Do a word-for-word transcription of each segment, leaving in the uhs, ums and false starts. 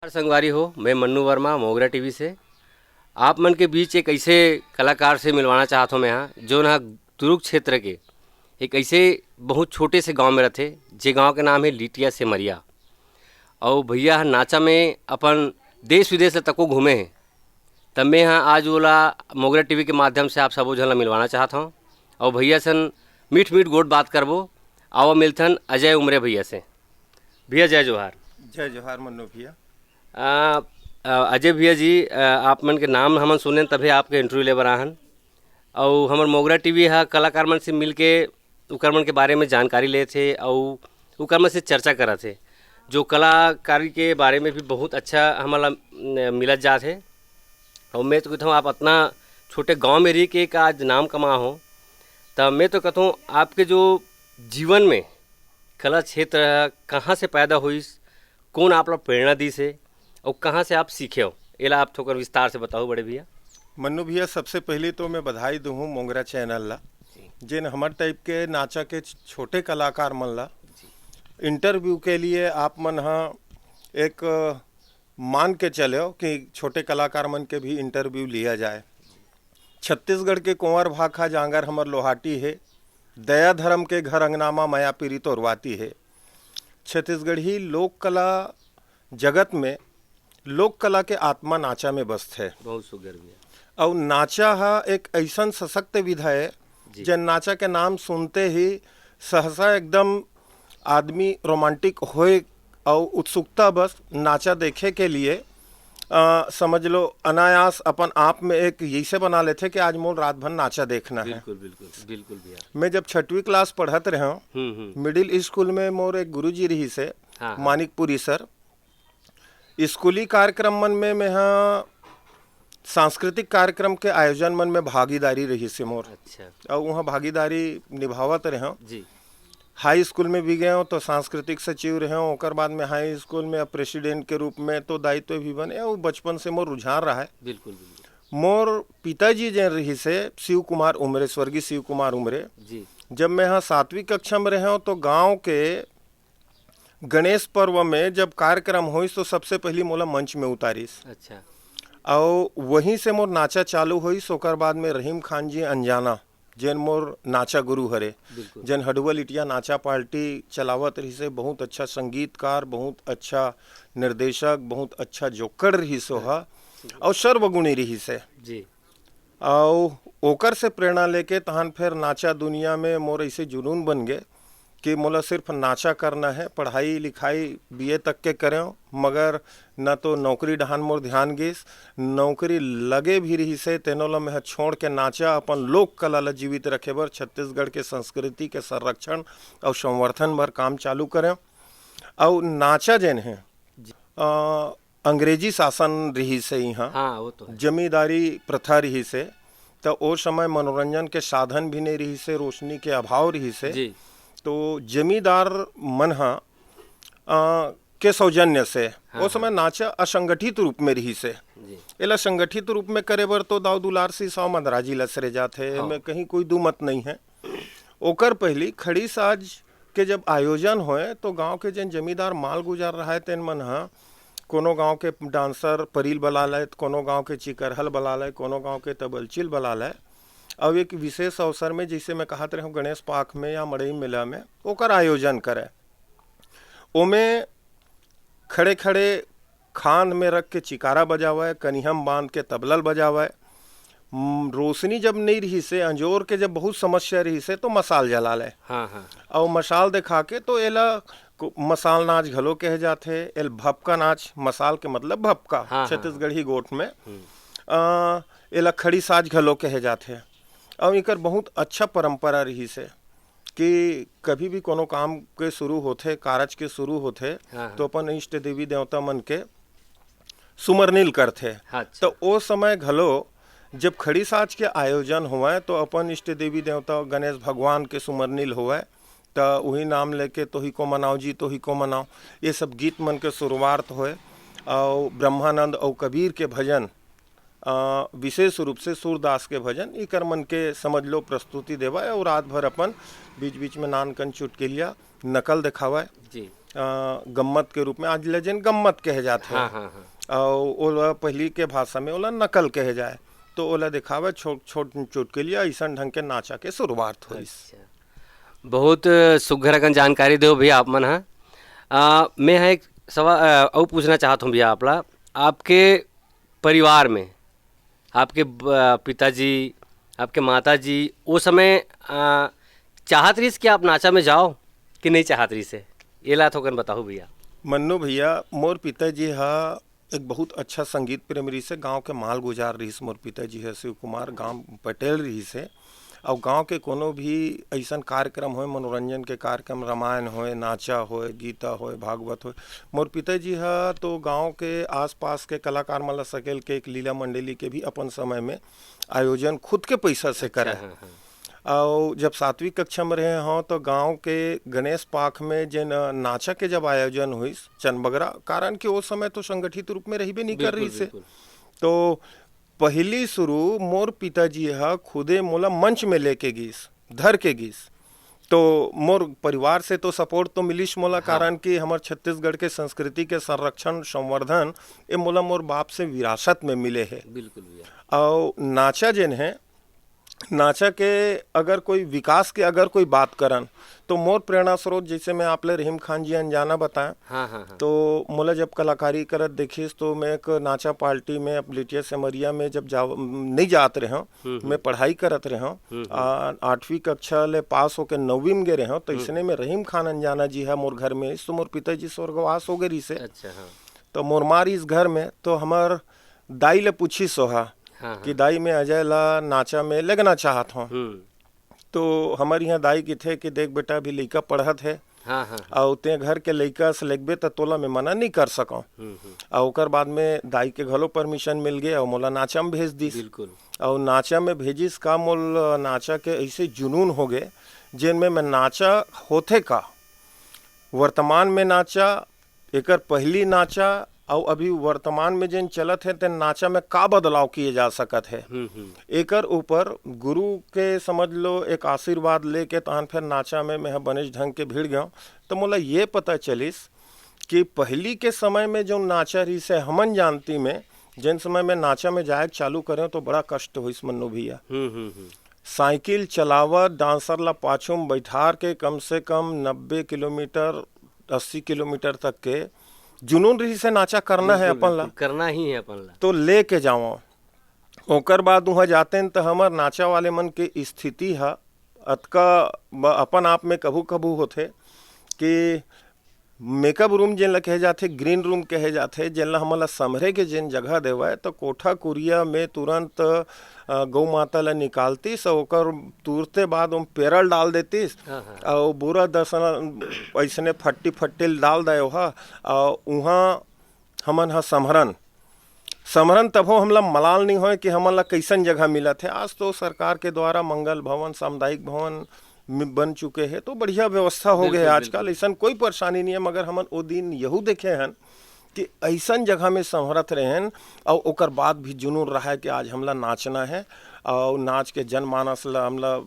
संगवारी हो, मैं मन्नू वर्मा, मोगरा टीवी से। आप मन के बीच एक ऐसे कलाकार से मिलवाना चाहत हूँ मैं यहाँ, जो ना दुर्ग क्षेत्र के एक ऐसे बहुत छोटे से गांव में रहते, जे गांव के नाम है लिटिया सेमरिया। और भैया ह नाचा में अपन देश विदेश ल तको घूमे हैं। तब मैं यहाँ आज ओला मोगरा टीवी के माध्यम से आप सबो झन ला मिलवाना चाहत हूँ। और भैया सन मीठ मीठ गोठ बात करबो। आवा मिलथन अजय उमरे भैया से। भैया, जय जोहार। जय जोहार मन्नू भैया। आ, आ, अजय भैया जी, आ, आप मन के नाम हमन सुनेन, तभे आपके इंटरव्यू ले बर आहन। अउ हमर मोगरा टीवी ह कलाकार मन से मिलके उकर मन के बारे में जानकारी लेत हे अउ उकर मन से चर्चा करत हे, जो कलाकारी के बारे में भी बहुत अच्छा हमन ला, न, मिलत जात हे। अउ मैं तो कहत हूँ, आप अतना छोटे गांव में रह के एक आज नाम कमा हो, त मैं तो कहत हूँ, आपके जो जीवन में कला क्षेत्र ह कहाँ से पैदा होइस, कौन आप ला प्रेरणा दिस हे अउ कहाँ से आप सीखे हो, एला आप थोकर विस्तार से बताओ बड़े भैया। मन्नू भैया, सबसे पहले तो मैं बधाई दूँ मोंगरा चैनल ला, जी। जेन हमर टाइप के नाचा के छ-, छोटे कलाकार मन ला जी। इंटरव्यू के लिए आप मन ह एक मान के चलो कि छोटे कलाकार मन के भी इंटरव्यू लिया जाए। छत्तीसगढ़ के कुंवर भाखा जांगर हमर लोहाटी हे, दया धर्म के घर अंगना मा मया पीरी तोरवाती हे। छत्तीसगढ़ी लोक कला जगत में लोक कला के आत्मा नाचा में बसथे। बहुत सुघर भैया। अउ नाचा ह एक अइसन सशक्त विधा हे, जी। जेन नाचा के नाम सुनते ही सहसा एकदम आदमी रोमांटिक होए अउ उत्सुकता बस नाचा देखे के लिए, अ, समझ लो अनायास अपन आप में एक यइसे बना लेथे कि आज मोर रात भर नाचा देखना है। बिल्कुल, बिल्कुल, बिल्कुल भैया। मैं जब छठवीं क्लास पढ़त रहेंव, हम्म, हम्म। मिडिल स्कूल में मोर एक गुरुजी रहिस हे, हाँ, हाँ। मानिकपुरी सर। स्कूली कार्यक्रम मन में मेहा सांस्कृतिक कार्यक्रम के आयोजन मन में भागीदारी रहिस हे मोर। अच्छा। अउ उहाँ भागीदारी निभावत रहेंव। जी। हाई स्कूल में भी गएंव तो सांस्कृतिक सचिव रहेंव, ओकर बाद में हाई स्कूल में अब प्रेसिडेंट के रूप में तो दायित्व भी बने, अउ बचपन से मोर रुझान रहा है। बिल्कुल, बिल्कुल। मोर पिताजी जेन रहिस हे शिव कुमार उमरे, स्वर्गीय शिव कुमार उमरे, जी। जब मेहा सातवीं कक्षा में रहेंव तो गांव के गणेश पर्व में जब कार्यक्रम होइस तो सबसे पहली मोला मंच में उतारिस। अच्छा। अउ वहीं से मोर नाचा चालू होइस। ओकर बाद में रहीम खान जी अंजाना, जेन मोर नाचा गुरु हरे, बिल्कुल। जेन हडुआ लिटिया नाचा पार्टी चलावत रहिस हे, बहुत अच्छा संगीतकार, बहुत अच्छा निर्देशक, बहुत अच्छा जोकर रहिस ओहा, अउ सर्वगुणी रहिस हे। जी। अउ ओकर से प्रेरणा लेके तहन फेर नाचा दुनिया में मोर ऐसे जुनून बन गे कि मोला सिर्फ नाचा करना है। पढ़ाई लिखाई बीए तक के करेंव, मगर न तो नौकरी डहान मोर ध्यान गिस, नौकरी लगे भी रहिस हे, तेनो ल मैं ह छोड़ के नाचा, अपन लोक कला ल जीवित रखे बर, छत्तीसगढ़ के संस्कृति के संरक्षण अउ संवर्धन बर काम चालू करेंव। अउ नाचा जेन हे, जी। अ, अंग्रेजी शासन रहिस हे इहाँ, हाँ, वो तो है। जमींदारी प्रथा रहिस हे, त ओ समय मनोरंजन के साधन भी नहीं रहिस हे, रोशनी के अभाव रहिस हे। जी। तो जमींदार मन ह, अ, के सौजन्य से हाँ, ओ समय हाँ। नाचा असंगठित रूप में रहिस हे। जी। एला संगठित रूप में करे बर तो दाऊ दुलार सिंह साव मंदराजी ल सरे जात हे, हाँ। एमे कहीं कोई दू मत नहीं है। ओकर पहली खड़ी साज के जब आयोजन होए तो गांव के जेन जमींदार मालगुजार रहाय तेन मन ह कोनो गांव के डांसर परील बला लय, कोनो गांव के चिकरहल बला लय, कोनो गांव के तबलचिल बला लय। अउ एक विशेष अवसर में, जैसे मैं कहत रहेंव गणेश पाख में या मड़ई मेला में, ओकर आयोजन करे। ओमे खड़े खड़े खांध में रख के चिकारा बजावय, कनिहा म बांध के तबला ल बजावय। म, रोशनी जब नहीं रहिस हे, अंजोर के जब बहुत समस्या रहिस हे, तो मशाल जला ले। हाँ, हाँ। अउ मशाल देखा के तो एला कु-, मशाल नाच घलो कहे जाथे, एल भपका नाच, मशाल के मतलब भपका, हाँ, हाँ। छत्तीसगढ़ी गोठ में। हम्म। अ, एला खड़ी साज घलो कहे जाथे। अउ एकर बहुत अच्छा परंपरा रहिस हे कि कभी भी कोनो काम के शुरू होथे, कारज के शुरू होथे, हाँ, हाँ। तो अपन इष्ट देवी देवता मन के सुमरनील करथे। अच्छा। तो ओ समय घलो जब खड़ी साज के आयोजन होवय, तो अपन इष्ट देवी देवता गणेश भगवान के सुमरनील होवय, त उही नाम लेके "तोही को मनाओ जी, तोही को मनाओ", ये सब गीत मन के शुरुआत होय। अउ ब्रह्मानंद अउ कबीर के भजन, अ, विशेष रूप से सूरदास के भजन, इकर मन के समझ लो प्रस्तुति देवय अउ रात भर अपन बीच-बीच में नान कन चुटकिलिया नकल देखावय। जी। गम्मत के रूप में, आज ले जेन गम्मत कहे जाथे। हाँ, हाँ, हाँ। अउ ओला पहिली के भाषा में ओला नकल कहे जाए। तो ओला देखावे छोट छोट चुटकुलिया, अइसन ढंग के नाचा के शुरुआत होइस। अच्छा, बहुत सुघर अकन जानकारी देव भैया आप मन ह। आ, मैं ह एक सवाल अ, अउ पूछना चाहत हूँ भैया आप ला, आपके परिवार में आपके ब- पिताजी, आपके माता जी वो समय आ, चाहत रहिस कि आप नाचा में जाओ कि नहीं चाहत रहिस हे? ये ला थोकन बताहू भैया। मन्नू भैया, मोर पिताजी ह एक बहुत अच्छा संगीत प्रेमी रहिस हे। गांव के मालगुजार रहिस मोर पिताजी ह, शिव कुमार, गांव पटेल रहिस हे। अउ गांव के कोनो भी अइसन कार्यक्रम होय, मनोरंजन के कार्यक्रम, रामायण होय, नाचा होय, गीता होय, भागवत होय, मोर पिताजी ह तो गांव के आसपास के कलाकार मन ला सकेल के एक लीला मंडली के भी अपन समय में आयोजन खुद के पैसा से करे। हाँ, हाँ। अउ जब सातवीं कक्षा में रहे हों तो गांव के गणेश पाख में जेन नाचा के जब आयोजन होइस चनबगरा, कारण कि ओ समय तो संगठित रूप में रहिबे नहीं कर बिल्कुल, रहिस हे। बिल्कुल। तो पहिली शुरू मोर पिताजी ह खुदे मोला मंच में लेके गिस, धर के गिस। तो मोर परिवार से तो सपोर्ट तो मिलिस मोला, कारण कि हमर छत्तीसगढ़ के संस्कृति के संरक्षण, संवर्धन, ए मोला मोर बाप से विरासत में मिले हे। बिल्कुल भैया। अउ नाचा जेन हे, नाचा के अगर कोई विकास के अगर कोई बात करन, तो मोर प्रेरणा स्रोत, जैसे मैं आप ले रहीम खान जी अनजाना बताएं, हाँ, हाँ, हाँ। तो मोला जब कलाकारी करत देखिस, तो मैं एक नाचा पार्टी में, अब लिटिया सेमरिया में जब जा नहीं जात रहे हूँ, मैं पढ़ाई करत रहे हूँ, आ, आठवीं कक्षा ले पास होके नौवीं में गे रहे हूँ, तो इसने में रहीम खान अनजाना जी है मोर घर में, इस तो मोर पिताजी स्वर्गवास हो गए रहिसे। अच्छा, हाँ। तो मोर माँ रहिस घर में, तो हमर दाई ले पूछिस ओहा हाँ, हाँ। कि दाई, मैं अजय ला नाचा में लेगना चाहत हूँ। हम्म। तो हमर यहाँ दाई किथे कि देख बेटा, अभी लइका पढ़त हे, हाँ, हाँ। अउ ते घर के लइका से लेगबे त तोला मैं मना नहीं कर सकौं। हम्म, हम्म। अउ ओकर बाद में दाई के घलो परमिशन मिल गे अउ मोला नाचा में भेज दिस। बिल्कुल। अउ नाचा में भेजिस का, मोल नाचा के ऐसे जुनून हो गे, जेन में मैं नाचा होथे का, वर्तमान में नाचा, एकर पहिली नाचा, अउ अभी वर्तमान में जेन चलत हे, तेन नाचा में का बदलाव किए जा सकत हे। हम्म, हम्म। एकर ऊपर गुरु के, समझ लो, एक आशीर्वाद लेके तहन फिर नाचा में मैं ह बनेच ढंग के भिड़ गया। तो मोला ये पता चलिस कि पहिली के समय में जो नाचा रहिस हे, हमन जानती में, जेन समय में नाचा में जाए चालू करें, तो बड़ा कष्ट होइस मन्नू भैया। हम्म, हम्म, हम्म। साइकिल चलावत, डांसर ला पाछू में बैठार के कम से कम नब्बे किलोमीटर, अस्सी किलोमीटर तक के जुनून रहिस हे, नाचा करना है बिल्कुल, अपन ला। बिल्कुल, करना ही है अपन ला। तो लेके जावं। ओकर बाद उहाँ जाते हैं तो हमर नाचा वाले मन के स्थिति ह अतका ब-, अपन आप में कभू कभू होथे कि मेकअप रूम जेन ला कहे जाथे, ग्रीन रूम कहे जाथे, जेन ला हमन ला संभरे के जेन जगह देवय, तो कोठा कुरिया में तुरंत, अ, गौ माता ला निकालतिस, ओकर तुरते बाद ओम पेरल डाल देतिस, हाँ, हाँ। अउ बुरा दसन अइसने फट्टी फट्टी डाल दय ओहा, अउ उहाँ हमन ह संभरन। संभरन तभो हमला मलाल नहीं होय कि हमन ला कइसन जगह मिलत हे। आज तो सरकार के द्वारा मंगल भवन, सामुदायिक भवन मि-, बन चुके हे, तो बढ़िया व्यवस्था हो गए हे बिल्कुल, आजकल, अइसन कोई परेशानी नहीं है। मगर हमन ओ दिन यहू देखे हन कि अइसन जगह में संभरत रहेन, अउ ओकर बाद भी जुनून रहा है कि आज हमला नाचना है, अउ नाच के जनमानस ला, हमला,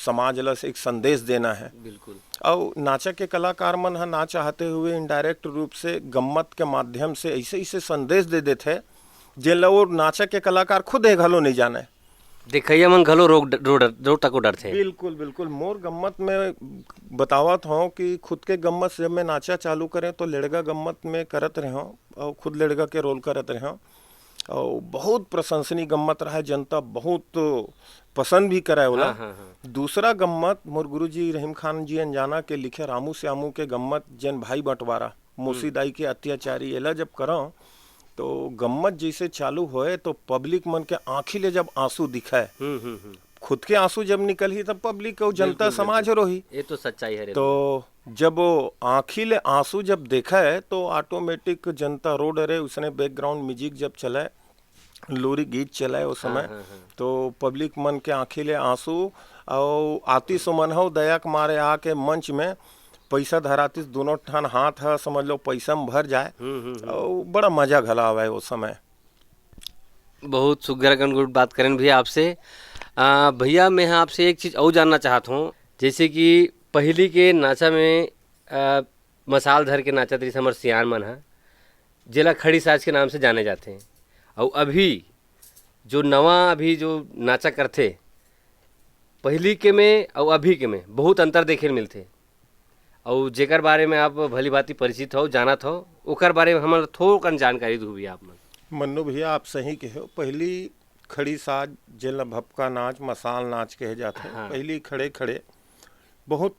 समाज ला एक संदेश देना है। बिल्कुल। अउ नाचा के कलाकार मन ह ना चाहते हुए इनडायरेक्ट रूप से गम्मत के माध्यम से ऐसे ऐसे संदेश दे देथे, जेन ला वो नाचा के कलाकार खुद हे घलो नहीं जाने। देखइया मन घलो रोक ड-, रो डर-, रो तको डरथे। बिल्कुल, बिल्कुल। मोर गम्मत में बतावत हूँ कि खुद के गम्मत से जब मैं नाचा चालू करें तो लेड़गा गम्मत में करत रहे हूँ और खुद लेड़गा के रोल करत रहे हूँ और बहुत प्रशंसनीय गम्मत रहा है, जनता बहुत पसंद भी करे ओला। हाँ, हाँ, हाँ। दूसरा गम्मत मोर गुरुजी रहीम खान जी अनजाना के लिखे रामू श्यामू के गम्मत जेन भाई बंटवारा, मौसी दाई के अत्याचारी, एला जब करं तो गम्मत जैसे चालू होए तो पब्लिक मन के आँखी ले जब आंसू दिखाए, हम्म, हम्म, हम्म। खुद के आंसू जब निकलही तब पब्लिक अउ जनता बिल्कुल, समाज बिल्कुल। रोही। ये तो सच्चाई है रे। तो जब वो आँखी ले आंसू जब देखाए तो ऑटोमेटिक जनता रो डरे। उसने बैकग्राउंड म्यूजिक जब चलाए, लोरी गीत चलाए उस समय, हाँ, हाँ। तो पब्लिक मन के आँखी ले आंसू अउ आतिस ओमन हो दया के मारे आके मंच में पैसा धरातिस, दोनों ठन हाथ ह समझ लो पैसा में भर जाए। हम्म, हम्म, हम्म। अउ बड़ा मजा घला आवे उस समय। बहुत सुग्घर अकन गुड बात करेन भैया आपसे। आ, भैया, मैं ह आपसे एक चीज अउ जानना चाहत हूँ, जैसे कि पहिली के नाचा में, आ, मसाल धर के नाचत रहिस हमर सियान मन ह, जेला खड़ी साज के नाम से जाने जाथे। अउ अभी जो नवा, अभी जो नाचा करथे, पहिली के में अउ अभी के में बहुत अंतर देखे ल मिलथे। अउ जेकर बारे में आप भली भांति परिचित हो, जानत हो, ओकर बारे में हमन ल थोकन जानकारी दू भैया आप मन। मन्नू भैया, आप सही कहे हो। पहिली खड़ी साज, जेला भपका नाच, मसाल नाच कहे जाथे, हाँ। पहिली खड़े खड़े बहुत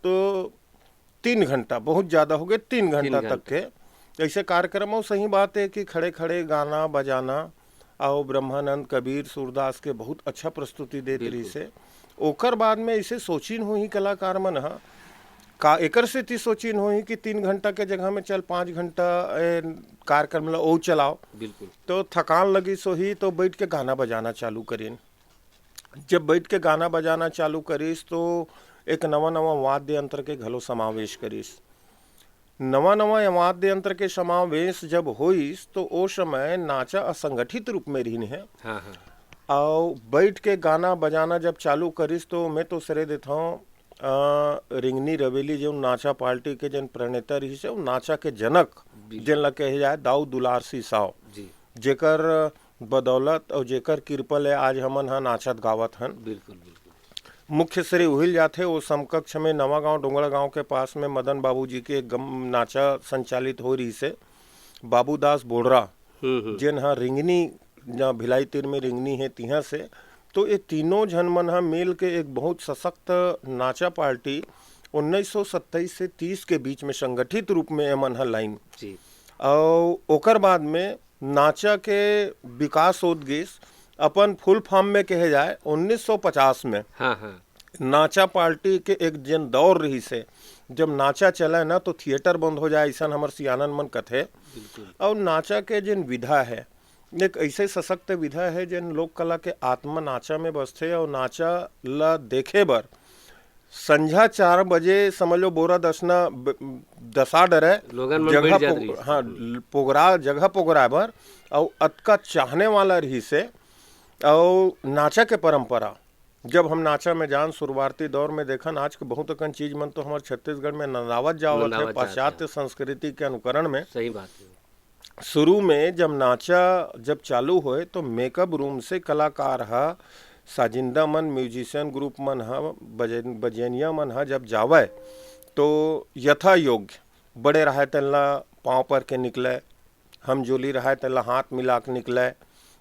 तीन घंटा, बहुत ज्यादा हो गए, तीन घंटा घंटा। तक के ऐसे कार्यक्रम। और सही बात है कि खड़े खड़े गाना बजाना, और ब्रह्मानंद, कबीर, सूरदास के बहुत अच्छा प्रस्तुति देत बिल्कुल। रहिस हे। ओकर बाद में इसे सोचिन होही कलाकार मन ह, का एकर सेती सोचिन होही कि तीन घंटा के जगह में चल पाँच घंटा ए, कार्यक्रम ला ओ चलाओ, बिल्कुल। तो थकान लगिस होही, तो बैठ के गाना बजाना चालू करिन। जब बैठ के गाना बजाना चालू करिस, तो एक नवा नवा वाद्य यंत्र के घलो समावेश करिस। नवा नवा वाद्य यंत्र के समावेश जब होइस, तो ओ समय नाचा असंगठित रूप में रहिन हे। हाँ, हाँ। अउ बैठ के गाना बजाना जब चालू करिस, तो मैं तो सरे देथौं, अ, रिंगनी रवेली, जो नाचा पार्टी के जन प्रणेता रहिस हे, वो नाचा के जनक, बिल्कुल। जेन ला कहे जाए दाऊ दुलार सिंह साव, जी। जेकर बदौलत अउ जेकर कृपा ले आज हमन ह नाचत गावत हन। बिल्कुल, बिल्कुल। मुख्य श्रेय उहिल जाथे, ओ समकक्ष में नवा गांव, डोंगरा गांव के पास में मदन बाबू जी के एक गम-, नाचा संचालित हो रहिस हे, बाबूदास बोड़रा, हम्म, हम्म। जेन ह रिंगनी, जहाँ भिलाई तीर में रिंगनी हे, तिहाँ से। तो ये तीनों झन मन ह मिल के एक बहुत सशक्त नाचा पार्टी उन्नीस सौ सत्ताईस से तीस के बीच में संगठित रूप में एमन ह लाइन। जी। अउ ओकर बाद में नाचा के विकास होत गिस, अपन फुल फॉर्म में कहे जाए, उन्नीस सौ पचास में हाँ, हाँ। नाचा पार्टी के एक जेन दौर रहिस हे, जब नाचा चले ना, तो थिएटर बंद हो जाए, अइसन हमर सियानन मन कथे। बिल्कुल। अउ नाचा के जेन विधा हे, एक ऐसे सशक्त विधा हे, जेन लोक कला के आत्मा नाचा में बसथे, अउ नाचा ला देखे बर संझा चार बजे, समझ लो, बोरा दसना ब-, दसा डरे, लोगन मन जगह बैठ जात पोग-, रहिस। हाँ, ल-, पोगरा, जगह पोगराए बर, अउ अतका चाहने वाला रहिस हे, अउ नाचा के परंपरा, जब हम नाचा में जान शुरुआती दौर में देखन, आज के बहुत अकन चीज मन तो हमर छत्तीसगढ़ में नंदावत जावत हे, नंदावत जात हे। पाश्चात्य संस्कृति के अनुकरण में। सही बात है। शुरू में जब नाचा जब चालू होए, तो मेकअप रूम से कलाकार ह, साजिंदा मन, म्यूजिशियन ग्रुप मन ह, बजन-, बजनिया मन ह जब जावय, तो यथा योग्य बड़े रहय तेन ला पाँव पर के निकलय, हम जोली रहय तेन ला हाथ मिला के निकलय,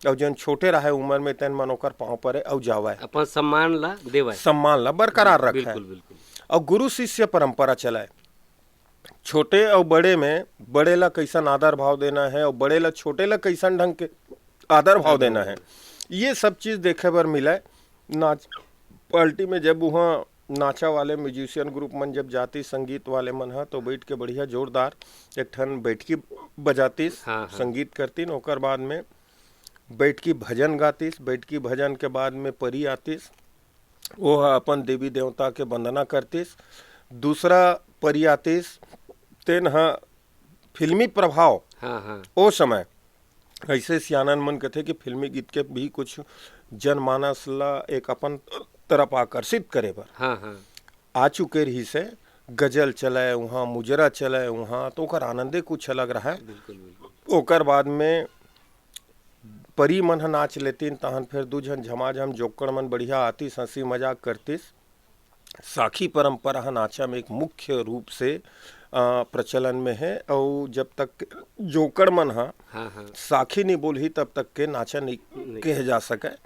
अउ जेन छोटे रहय उम्र में, तेन मन ओकर पाँव परे अउ जावय। अपन सम्मान ला देवय। सम्मान ला बरकरार रखय। बिल्कुल, बिल्कुल। अउ गुरु शिष्य परंपरा चलय। छोटे अउ बड़े में बड़े ला कइसन आदर भाव देना हे अउ बड़े ला छोटे ला कइसन ढंग के आदर भाव देना हे, ये सब चीज देखे बर मिलय। नाच पार्टी में जब उहाँ नाचा वाले म्यूजिशियन ग्रुप मन जब जातिस, संगीत वाले मन ह, तो बैठ के बढ़िया जोरदार एक ठन बैठकी बजातिस, हाँ, हाँ। संगीत करतिन, ओकर बाद में बैठकी भजन गातिस, बैठकी भजन के बाद में परी आतिस, वो ह अपन देवी देवता के वंदना करतिस। दूसरा परी आतिस, तेन ह फिल्मी प्रभाव। हाँ, हाँ। ओ समय ऐसे सियानन मन कथे कि फिल्मी गीत के भी कुछ जनमानस ला एक अपन तरफ आकर्षित करे बर हाँ, हाँ। आ चुके रहिस हे। गजल चलय उहाँ, मुजरा चलय उहाँ, तो ओकर आनंदे कुछ अलग रहय। बिल्कुल, बिल्कुल। ओकर बाद में परी मन ह नाच लेतिन, तहन फेर दू झन झमाझम जोक्कड़ मन बढ़िया आतिस, हंसी मजाक करतिस। साखी परंपरा ह नाचा में एक मुख्य रूप से, अ, प्रचलन में हे, अउ जब तक जोक्कड़ मन ह हाँ, हाँ। साखी नइ बोलही, तब तक के नाचा नइ नइ। कहे जा सकय।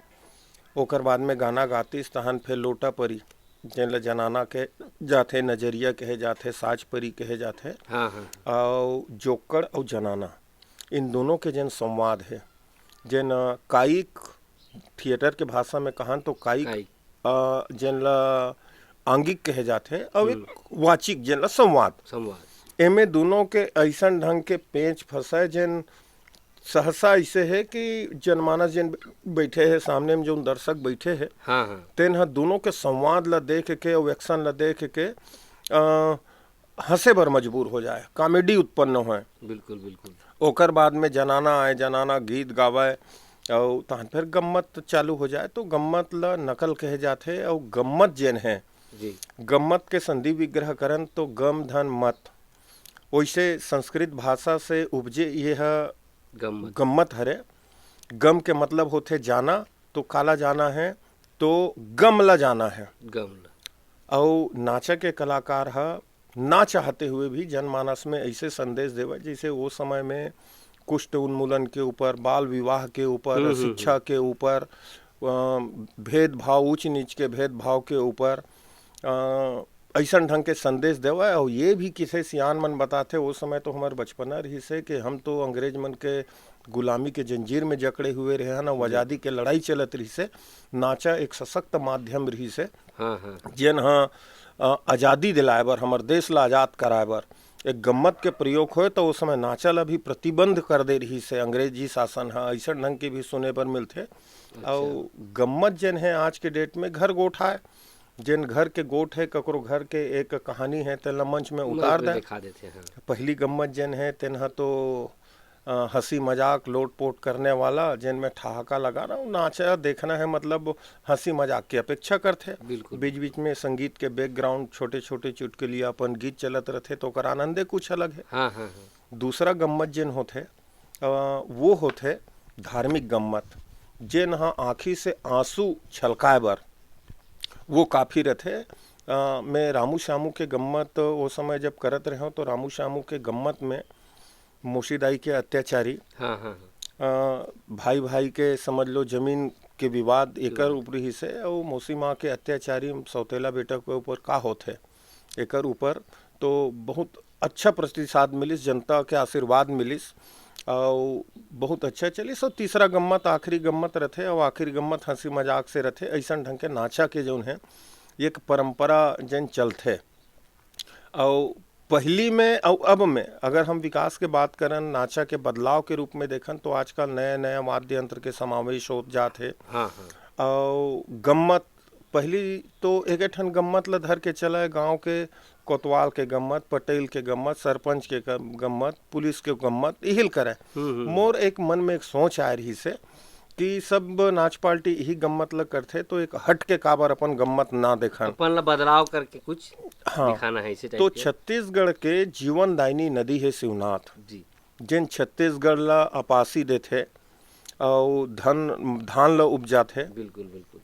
ओकर बाद में गाना गातिस, तहन फेर लोटा परी, जेन ल जनाना कहे जाथे, नजरिया कहे जाथे, साज परी कहे जाथे, हाँ, हाँ। अउ जोक्कड़ अउ जनाना, इन दोनों के जेन संवाद हे, जेन, अ, कायिक, थिएटर के भाषा में कहन तो कायिक, कायिक। अ, जेन ल आंगिक कहे जाथे, अउ एक हम्म। वाचिक, जेन ल संवाद। संवाद। एमे दोनों के अइसन ढंग के पेंच फंसय, जेन सहसा अइसे हे कि जनमानस जेन बइठे हे, सामने में जोन दर्शक बइठे हे, हाँ, हाँ। तेन ह दोनों के संवाद ल देख के अउ एक्शन ल देख के, अ, हंसे बर मजबूर हो जाय, कॉमेडी उत्पन्न होय। बिल्कुल, बिल्कुल। ओकर बाद में जनाना आय, जनाना गीत गावय, अउ तहन फेर गम्मत चालू हो जाय। तो गम्मत ल नकल कहे जाथे, अउ गम्मत जेन हे, जी। गम्मत के संधि विग्रह करन तो गम धन मत, वैसे संस्कृत भाषा से उपजे ये ह गम्मत। गम्मत हरे। गम के मतलब होथे जाना, तो काला जाना है, तो गम ला जाना है। गम ला। अउ नाचा के कलाकार ह ना चाहते हुए भी जनमानस में ऐसे संदेश देवे, जैसे वो समय में कुष्ठ उन्मूलन के ऊपर, बाल विवाह के ऊपर, हम्म, हम्म, शिक्षा हम्म। के ऊपर, अ, भेदभाव, ऊंच नीच के भेदभाव के ऊपर, अ, ऐसन ढंग के संदेश देवे। और ये भी किसे सियान मन बताथे, वो समय तो हमार बचपना रहिस हे कि हम तो अंग्रेज मन के गुलामी के जंजीर में जकड़े हुए रहे हन, अउ जी। आजादी के लड़ाई चलत रहिस हे। नाचा एक सशक्त माध्यम रहिस हे, हाँ, हाँ। जेन ह, अ, आजादी दिलाए बर, हमर देश ला आजाद कराए बर एक गम्मत के प्रयोग होए, तो उस समय नाचा ला भी प्रतिबंध कर दे रहिस हे अंग्रेजी शासन ह। ऐसन ढंग के भी सुने बर मिलथे। अच्छा। अउ गम्मत जेन है आज के डेट में घर गोठ आए, जेन घर के गोठ है, ककरो घर के एक कहानी है, तेला मंच में मंच उतार में दे। दिखा देथे, हाँ। पहली गम्मत जेन है, तेन ह तो, अ, हंसी मजाक, लोटपोट करने वाला, जेन में ठहाका लगाना, नाचा देखना है, मतलब हंसी मजाक की अपेक्षा करथे। बिल्कुल। बीच-बीच में संगीत के background, छोटे-छोटे चुटकुलिया, अपन गीत चलत रथे, तो ओकर आनंदे कुछ अलग है। हाँ, हाँ, हाँ। दूसरा गम्मत जेन होथे, अ, वो होथे धार्मिक गम्मत, जेन ह आँखी से आंसू छलकाए बर वो काफी रथे। अ, मैं रामू श्यामू के गम्मत वो समय जब करत रहेंव, तो रामू श्यामू के गम्मत में मौसी दाई के अत्याचारी, हाँ, हाँ, हाँ। अ, भाई भाई के समझ लो जमीन के विवाद एकर हाँ। ऊपर ही से, और मौसी माँ के अत्याचारी सौतेला बेटा के ऊपर का होथे, एकर ऊपर तो बहुत अच्छा प्रतिसाद मिलिस, जनता के आशीर्वाद मिलिस, और बहुत अच्छा चलिस। और तीसरा गम्मत, आखिरी गम्मत रथे, और आखिरी गम्मत हंसी मजाक से रथे। ऐसन ढंग के नाचा के जौन है, एक परंपरा जन चलथे। और पहली में और अब में अगर हम विकास के बात करन, नाचा के बदलाव के रूप में देखन, तो आजकल नया नया वाद्य यंत्र के समावेश होत जात हे। हाँ, हाँ। और गम्मत, पहली तो एक ठन गम्मत ल धर के चला, गांव के कोतवाल के गम्मत, पटेल के गम्मत, सरपंच के गम-, गम्मत, पुलिस के गम्मत, इहिल करे। हम्म, हम्म। मोर एक मन में एक सोच आए रहिस हे कि सब नाच पार्टी इही गम्मत ल करथे, तो एक हट के काबर अपन गम्मत ना देखन। अपन ला बदलाव करके कुछ हाँ। दिखाना है इसी type तो के। छत्तीसगढ़ के जीवनदायिनी नदी है शिवनाथ, जी। जेन छत्तीसगढ़ ला अपासी देथे अउ धन, धान ला उपजाथे। बिल्कुल, बिल्कुल।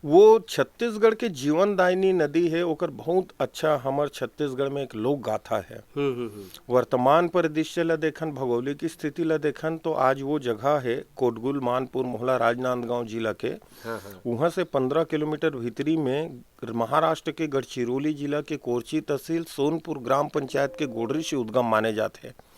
वो छत्तीसगढ़ के जीवनदायिनी नदी है, ओकर बहुत अच्छा हमर छत्तीसगढ़ में एक लोक गाथा है। हम्म, हम्म, हम्म। वर्तमान परिदृश्य ला देखन, भौगोलिक स्थिति ला देखन, तो आज वो जगह है कोटगुल, मानपुर मोहला, राजनांदगांव जिला के। हाँ, हाँ। वहाँ से पन्द्रह किलोमीटर भीतरी में महाराष्ट्र के गढ़चिरोली जिला के कोरची तहसील, सोनपुर ग्राम पंचायत के गोडरी से उद्गम माने जाथे।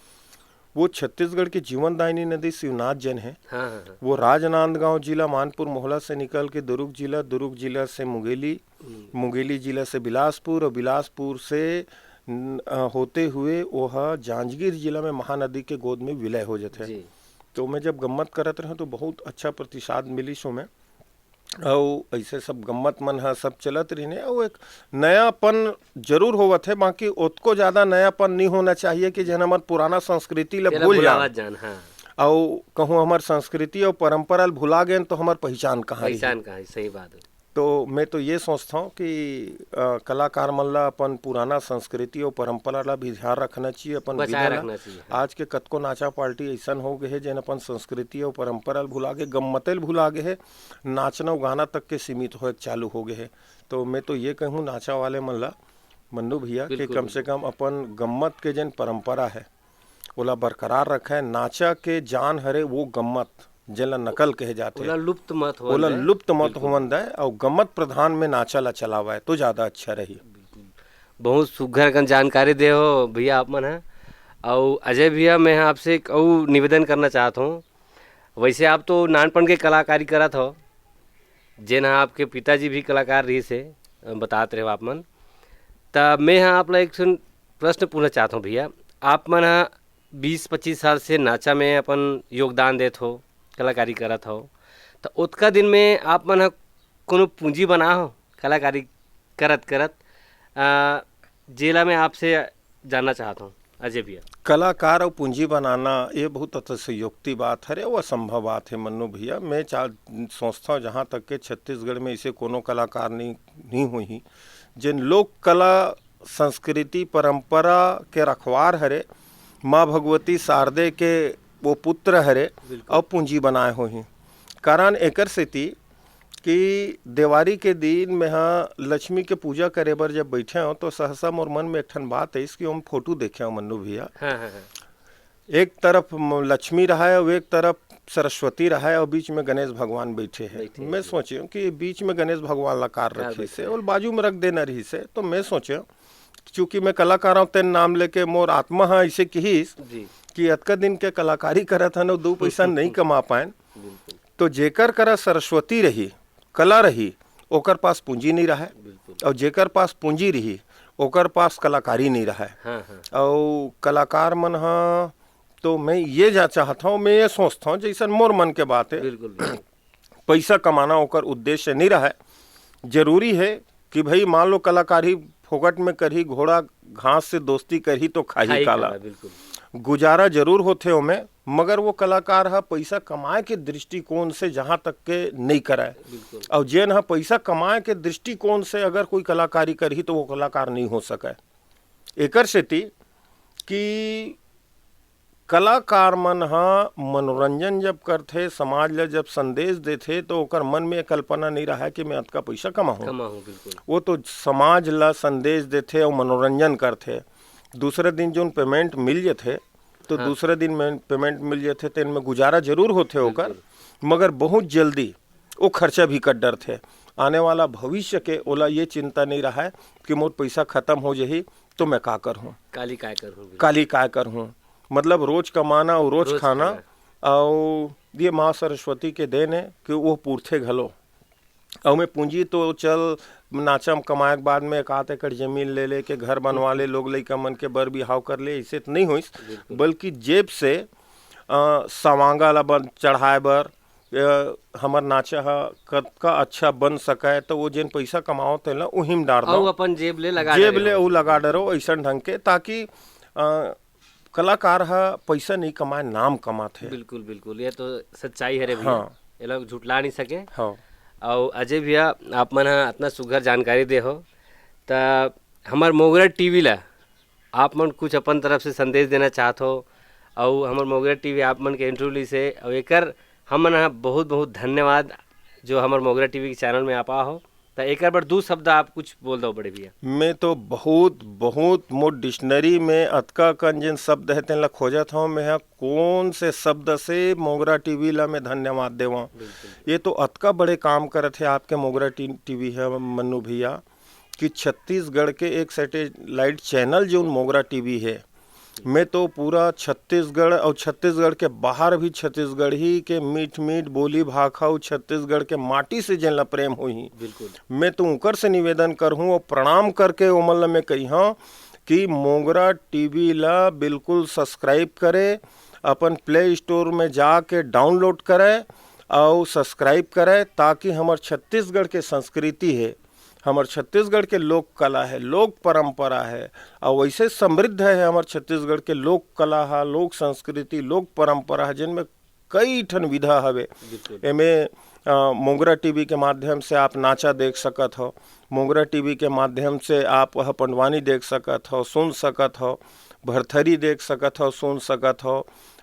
वो छत्तीसगढ़ के जीवनदायिनी नदी शिवनाथ जेन है, हाँ, हाँ, हाँ। वो राजनांदगांव जिला, मानपुर मोहला से निकल के दुर्ग जिला, दुर्ग जिला से मुंगेली, हम्म। मुंगेली जिला से बिलासपुर और बिलासपुर से न-, अ, होते हुए वो ह जांजगीर जिला में महानदी के गोद में विलय हो जाथे। जी। तो मैं जब गम्मत करत रहें तो बहुत अच्छा प्रतिसाद मिलिस ओमे। अउ ऐसे सब गम्मत मन ह सब चलत रहिने, अउ एक नयापन जरूर होवत है, बाकी ओतको ज्यादा नयापन नहीं होना चाहिए कि जेन हमर पुराना संस्कृति ला तेला भूल भुलावत जान। जान, हाँ। अउ कहूँ हमर संस्कृति अउ परंपरा ल भुला गेन तो हमर पहिचान कहाँ रही? पहिचान कहाँ रही? सही बात है। तो मैं तो ये सोचता हूँ कि, अ, कलाकार मन ला अपन पुराना संस्कृति अउ परंपरा ला भी ध्यान रखना चाहिए, अपन बचाए विधा ला। रखना चाहिए, हाँ। आज के कतको नाचा पार्टी ऐसन हो गए हे, जेन अपन संस्कृति अउ परंपरा ल भुला गे, गम्मते ल भुला गे हे, नाचना अउ गाना तक के सीमित होए के चालू हो गए हे। तो मैं तो ये कहूँ नाचा वाले मन ला, मन्नू भैया, कि बिल्कुल, कम से बिल्कुल। कम अपन गम्मत के जेन परंपरा है, ओला बरकरार रखे। नाचा के जान हरे वो गम्मत, जेला नकल कहे जाथे। ओला लुप्त मत होवन ओला दे। लुप्त मत बिल्कुल। होवन दे, अउ गम्मत प्रधान में नाचा ला चलावे, तो ज्यादा अच्छा रही। बिल्कुल। बहुत सुघर कन जानकारी दे हो भैया आप मन ह। अउ अजय भैया, मैं ह आपसे एक अउ निवेदन करना चाहत हूँ। वैसे आप तो नानपन के कलाकारी करत हो, जेन ह आपके पिताजी भी कलाकार रहिस हे, अ, बतात रहे हो आप मन। त मैं ह आप ला एक ठन प्रश्न पूछना चाहत हूँ भैया, आप मन ह बीस पच्चीस साल से नाचा में अपन योगदान देत हो, कलाकारी करत हो, त ओतका दिन में आप मन ह कोनो पूंजी बना हो कलाकारी करत करत, अ, जेला मैं आपसे जानना चाहत हूँ अजय भैया। कलाकार अउ पूंजी बनाना, ये बहुत अतिशयोक्ति बात हरे, वो असंभव बात है मन्नू भैया। मैं चा-, सोचता हूँ, जहाँ तक के छत्तीसगढ़ में ऐसे कोनो कलाकार नहीं, नहीं हुई, जेन लोक कला, संस्कृति, परंपरा के रखवार हरे, माँ भगवती शारदे के वो पुत्र हरे, बिल्कुल। अउ पूंजी बनाए होही। कारण एकर सेती कि देवारी के दिन में हा लक्ष्मी के पूजा करे बर जब बैठे हो, तो सहसा मोर मन में एक ठन बात आइस कि हम फोटो देखे हो, मन्नू भैया। हाँ, हाँ, हाँ। एक तरफ म-, लक्ष्मी रहा है, और एक तरफ सरस्वती रहा है, और बीच में गणेश भगवान बैठे हैं। बैठे हैं, मैं जी। सोचे कि बीच में गणेश भगवान ला कार कार रखी बैठे से हैं। और बाजू में रख देना रही से, तो मैं सोचे, चूंकि मैं कलाकार हूँ, तेन नाम लेके मोर आत्मा हा इसे किहिस जी। कि अतका दिन के कलाकारी करत हन, दो पैसा नहीं कमा पाएन। बिल्कुल। तो जेकर करा सरस्वती रही, कला रही, ओकर पास पूंजी नहीं रहा है। बिल्कुल। और जेकर पास पूंजी रही, ओकर पास कलाकारी नहीं रहा है। हाँ, हाँ। और कलाकार मन हा, तो मैं ये जा चाहता हूँ, मैं ये सोचता हूँ, जैसन मोर मन के बात है, बिल्कुल, बिल्कुल। पैसा कमाना ओकर उद्देश्य नहीं रहा है। जरूरी है कि भाई, मान लो, कलाकारी फोकट में करही, घोड़ा घास से दोस्ती करही, तो खाही खाही काला। काला, बिल्कुल। गुजारा जरूर होथे ओमे, मगर वो कलाकार हा पैसा कमाए के दृष्टिकोण से जहाँ तक के नहीं कराए। बिल्कुल। और जेन हा पैसा कमाए के दृष्टिकोण से अगर कोई कलाकारी करही, तो वो कलाकार नहीं हो सके। एकर सेती कि कलाकार मन हा मनोरंजन जब करथे, समाज ला जब संदेश देथे, तो ओकर मन में ये कल्पना नहीं रहा कि मैं अतका पैसा कमाहूँ। कमाहूँ, बिल्कुल। वो तो समाज ला संदेश देथे और मनोरंजन करथे। दूसरे दिन जोन पेमेंट मिल जथे, तो हाँ। दूसरे दिन में पेमेंट मिल जथे, तेन में गुजारा जरूर होथे ओकर, मगर बहुत जल्दी वो खर्चा भी कट डरथे। आने वाला भविष्य के ओला ये चिंता नहीं रहा है कि मोर पैसा खत्म हो जाही, तो मैं का करहूँ, काली काय करहूँ, बिल्कुल। काली काय करहूँ। मतलब, रोज कमाना और रोज रोज खाना। खाना। और ये माँ सरस्वती के देन है कि वो पूरथे घलो। और मैं पूंजी तो चल, नाचा कमाए के बाद में एक आध एकड़ जमीन ले लेके घर बनवा ले, लोग लइका मन के बर बिहाव कर ले, ऐसे तो नहीं होइस। बिल्कुल। बल्कि जेब से अ, सवांगा ला बन चढ़ाए बर, अ, हमर नाचा ह कतका अच्छा बन सकय, तो वो जेन पैसा कमावत हे ना, उही में डार अउ दो। अपन जेब ले लगा जेब डरे ले हो। उ लगा डरो, ऐसन ढंग के, ताकि अ, कलाकार ह पैसा नहीं कमाए, नाम कमात हे। बिल्कुल, बिल्कुल, ये तो सच्चाई हरे भैया। हाँ। ये लोग झुटला नहीं सके। हाँ। और अजय भैया, आप मन ह इतना सुघर जानकारी दे हो, त हमर मोगरा टीवी ला आप मन कुछ अपन तरफ से संदेश देना चाहत हो, और हमर मोगरा टीवी आप मन के इंटरव्यू ली से, और एकर हमन ह बहुत बहुत धन्यवाद जो हमर मोगरा टीवी के चैनल में आप आ हो। त एकर बर दू शब्द आप कुछ बोल दो बड़े भैया। मैं तो बहुत, बहुत मोर डिक्शनरी में अतका कन जेन शब्द है, तेन ला खोजत हूँ मैं ह, कौन से शब्द से मोगरा टीवी ला मैं धन्यवाद देवां। ये तो अतका बड़े काम करत है आपके मोगरा टी-, टीवी है, मन्नू भैया, कि छत्तीसगढ़ के एक सैटेलाइट चैनल जोन मोगरा टीवी है, मैं तो पूरा छत्तीसगढ़ और छत्तीसगढ़ के बाहर भी छत्तीसगढ़ी के मीठ मीठ बोली भाखा और छत्तीसगढ़ के माटी से जेन ला प्रेम होही, बिल्कुल। मैं तो उनकर से निवेदन करहूँ और प्रणाम करके ओमन ला मैं कहिहूँ कि मोगरा टीवी ला बिल्कुल सब्सक्राइब करे, अपन प्ले स्टोर में जाके डाउनलोड करे और सब्सक्राइब करे, ताकि हमर छत्तीसगढ़ के संस्कृति है, हमर छत्तीसगढ़ के लोक कला है, लोक परंपरा है, और वैसे समृद्ध है हमर छत्तीसगढ़ के लोक कला हा, लोक संस्कृति, लोक परंपरा है, जिनमें कई ठन विधा हवे। बिल्कुल। एमे अ, मोगरा टीवी के माध्यम से आप नाचा देख सकत हो, मोगरा टीवी के माध्यम से आप ह पंडवानी देख सकत हो, सुन सकत हो, भरथरी देख सकत हो, सुन सकत हो,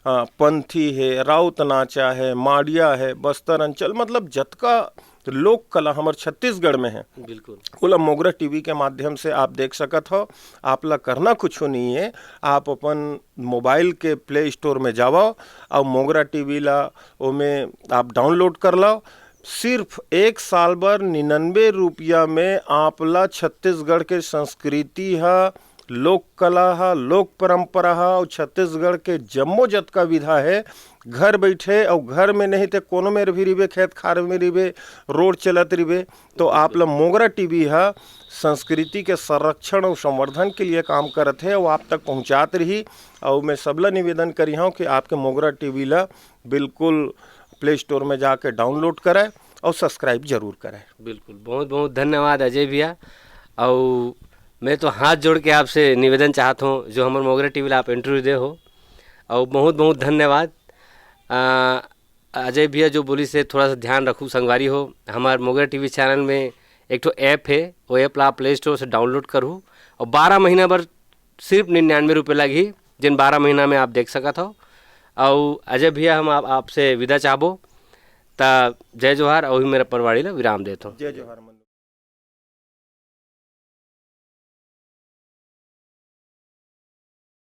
अ, पंथी है, राउत नाचा है, माड़िया है, बस्तर अंचल, मतलब जतका लोक कला हमर छत्तीसगढ़ में है, बिल्कुल। ओला मोगरा टीवी के माध्यम से आप देख सकत हो। आप ला करना कुछ नहीं है, आप अपन मोबाइल के प्ले स्टोर में जावो और मोगरा टीवी ला ओमे आप डाउनलोड कर लो। सिर्फ एक साल बर निन्यानवे रुपया में आप ला छत्तीसगढ़ के संस्कृति हा, लोक कला हा, लोक परंपरा हा और छत्तीसगढ़ के जम्मो जतका विधा है, घर बैठे और घर में नहीं ते कोनो मेर भी रिबे, खेत खार में रिबे, रोड चलत रिबे, तो आप ला मोगरा टीवी हा संस्कृति के संरक्षण और संवर्धन के लिए काम करत है और आप तक पहुँचात रही। और मैं सबला निवेदन करी हूँ कि आपके मोगरा टीवी ला बिल्कुल प्ले स्टोर में जाके डाउनलोड करे और सब्सक्राइब जरूर करे। बिल्कुल, बहुत बहुत धन्यवाद अजय भैया। और मैं तो हाथ जोड़ के आपसे निवेदन चाहत हूँ, जो हमर मोगरा टीवी ला आप इंटरव्यू दे हो, और बहुत बहुत धन्यवाद। आ, अजय भैया जो बोलिस हे, थोड़ा सा ध्यान रखू संगवारी हो, हमार मोगरा टीवी चैनल में एक ठो ऐप है, वो ऐप ला आप प्ले स्टोर से डाउनलोड करू और बारह महीना भर सिर्फ निन्यानवे रुपये लगही, जिन बारह महीना में आप देख सकत हो। अउ अजय भैया, हम आप, आपसे विदा चाहबो, त जय जोहार, अउ ही मेरा परवाड़ी ला विराम देत हो। जय जोहार।